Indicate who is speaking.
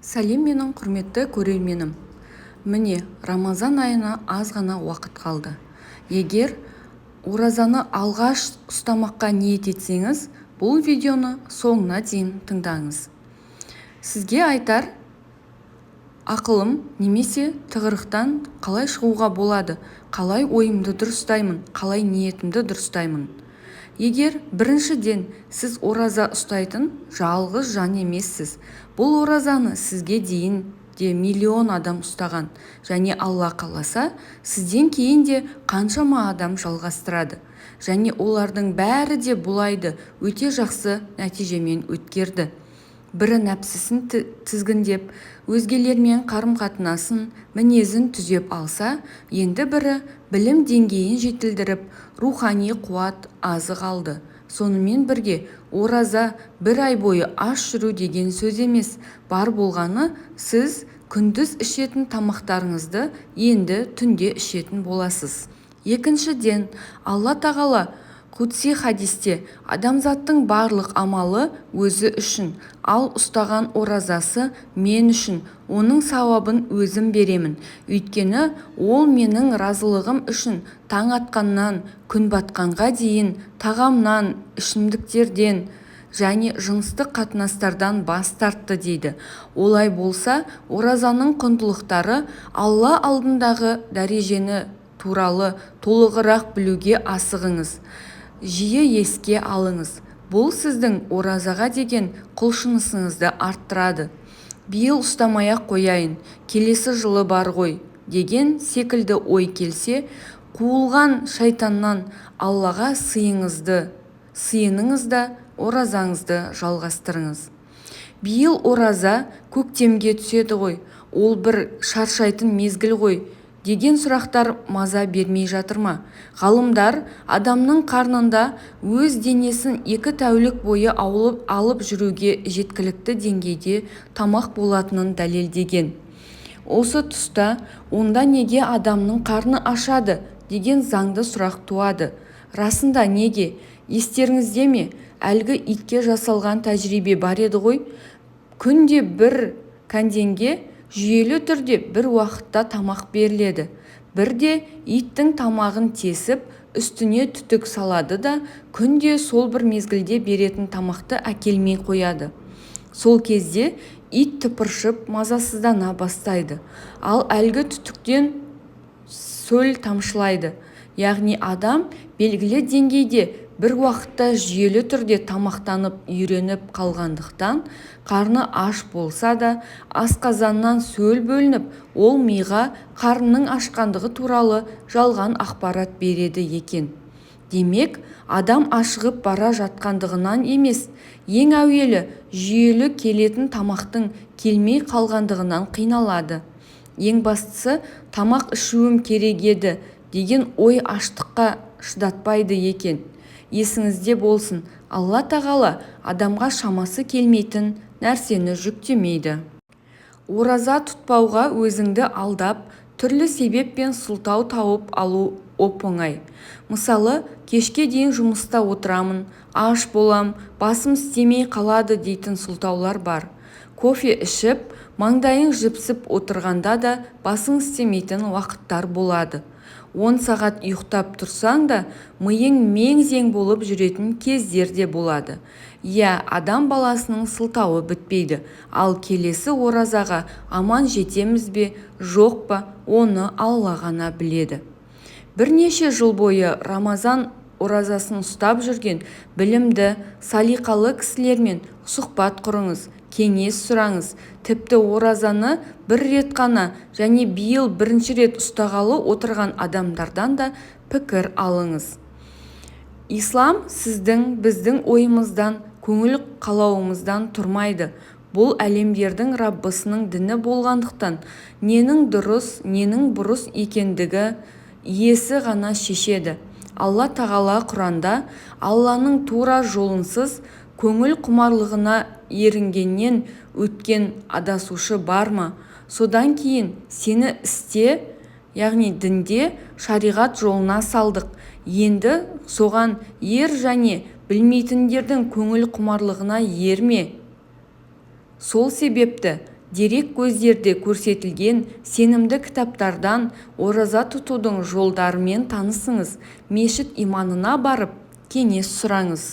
Speaker 1: Сәлем, менің құрметті көрерменім! Міне, Рамазан айына аз ғана уақыт қалды. Егер оразаны алғаш ұстамаққа ниет етсеңіз, бұл видеоны соңына дейін тыңдаңыз. Сізге айтар ақылым немесе тығырықтан қалай шығуға болады, қалай ойымды дұрыстаймын, қалай ниетімді дұрыстаймын? Егер біріншіден, сіз ораза ұстайтын жалғыз жан емессіз. Бұл оразаны сізге дейін де миллион адам ұстаған және Алла қаласа, сізден кейін де қаншама адам жалғастырады. Және олардың бәрі де бұл айды өте жақсы нәтижемен өткерді. Бірі нәпсісін тізгіндеп, өзгелермен қарым-қатынасын, мінезін түзеп алса, енді бірі білім деңгейін жетілдіріп, рухани қуат, азық алды. Сонымен бірге ораза бір ай бойы аш жүру деген сөз емес. Бар болғаны, сіз күндіз ішетін тамақтарыңызды енді түнде ішетін боласыз. Екіншіден, Алла Тағала құдси хадисте: «Адамзаттың барлық амалы өзі үшін, ал ұстаған оразасы мен үшін, оның сауабын өзім беремін, өйткені ол менің разылығым үшін таң атқаннан күн батқанға дейін тағамнан, ішімдіктерден және жыныстық қатынастардан бас тартты», – дейді. Олай болса, оразаның құндылықтары, Алла алдындағы дәрежені туралы толығырақ білуге асығыңыз, жиі еске алыңыз. Бұл сіздің оразаға деген құлшынысыңызды арттырады. «Биыл ұстамай-ақ қояйын, келесі жылы бар ғой» деген секілді ой келсе, қуылған шайтаннан Аллаға сыйыныңыз да, оразаңызды жалғастырыңыз. «Биыл ораза көктемге түседі ғой, ол бір шаршайтын мезгіл ғой» деген сұрақтар маза бермей жатыр ма? Ғалымдар адамның қарнында өз денесін 2 тәулік бойы алып жүруге жеткілікті деңгейде тамақ болатынын дәлелдеген. Осы тұста «Онда неге адамның қарны ашады?» деген заңды сұрақ туады. Расында, неге? Естеріңізде ме, әлгі итке жасалған тәжірибе бар еді ғой. Күнде бір кәнденге жүйелі түрде бір уақытта тамақ беріледі. Бірде иттің тамағын тесіп, үстіне түтік салады да, күнде сол бір мезгілде беретін тамақты әкелмей қояды. Сол кезде ит тыпыршып, мазасыздана бастайды. Ал әлгі түтіктен сөл тамшылайды. Яғни адам белгілі деңгейде, бір уақытта жүйелі түрде тамақтанып үйреніп қалғандықтан, қарны аш болса да, асқазаннан сөл бөлініп, ол миға қарынның ашқандығы туралы жалған ақпарат береді екен. Демек, адам ашығып бара жатқандығынан емес, ең әуелі жүйелі келетін тамақтың келмей қалғандығынан қиналады. Ең бастысы, «тамақ ішуім керек еді» деген ой аштыққа шыдатпайды екен. Есіңізде болсын, Алла Тағала адамға шамасы келмейтін нәрсені жүктемейді. Ораза тұтпауға өзіңді алдап, түрлі себеп пен сылтау тауып алу оп-оңай. Мысалы, «кешке дейін жұмыста отырамын, аш болам, басым істемей қалады» дейтін сылтаулар бар. Кофе ішіп, маңдайың жіпсіп отырғанда да басың істемейтін уақыттар болады. 10 сағат ұйықтап тұрсаң да, миың мең-зең болып жүретін кездер де болады. Иә, адам баласының сылтауы бітпейді. Ал келесі оразаға аман жетеміз бе, жоқ па, оны Алла ғана біледі. Бірнеше жыл бойы Рамазан оразасын ұстап жүрген білімді, салиқалы кісілермен сұхбат құрыңыз, кеңес сұраңыз. Тіпті оразаны бір рет қана және биыл бірінші рет ұстағалы отырған адамдардан да пікір алыңыз. Ислам сіздің, біздің ойымыздан, көңіл қалауымыздан тұрмайды. Бұл әлемдердің Раббысының діні болғандықтан, ненің дұрыс, ненің бұрыс екендігі Иесі ғана шешеді. Алла Тағала Құранда: «Алланың тура жолынсыз көңіл құмарлығына ерінгеннен өткен адасушы бар ма? Содан кейін сені істе, яғни дінде, шариғат жолына салдық. Енді соған ер және білмейтіндердің көңіл құмарлығына ерме». Сол себепті Дереккөздерде көрсетілген сенімді кітаптардан ораза тұтудың жолдарымен танысыңыз, мешіт имамына барып, кеңес сұраңыз.